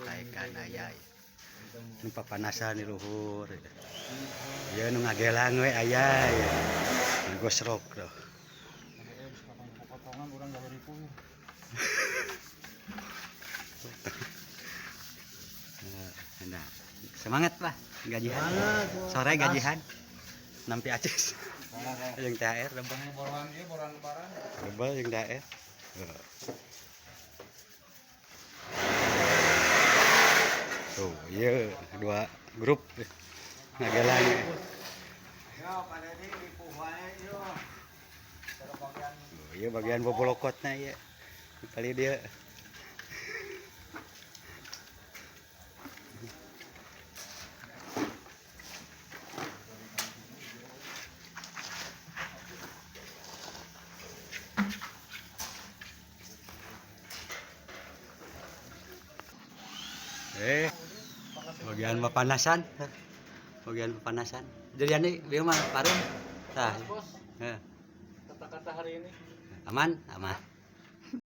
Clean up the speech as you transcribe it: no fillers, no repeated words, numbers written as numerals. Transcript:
Taikan aya. Nu papanasan di luhur. Ieu nu ngagelang we aya ya. Nu gosrok tuh. Potongan urang gawe ripu. Nah, semangat lah gajian. Sore gajian. Nampi acis. Yang THR lebah. Boran ieu boran lebaran. Lebah yang THR. Tuh, iya dua grup ngagelang. Ya, Pak Dedi ripu wae yo. Oh, iya bagian bobolokotna ieu. Kali dia. Bagian pepanasan. Bagian pepanasan. Jadi ani bieu mah parum. Tah. Bos, Heh. kata-kata hari ini. Aman, aman.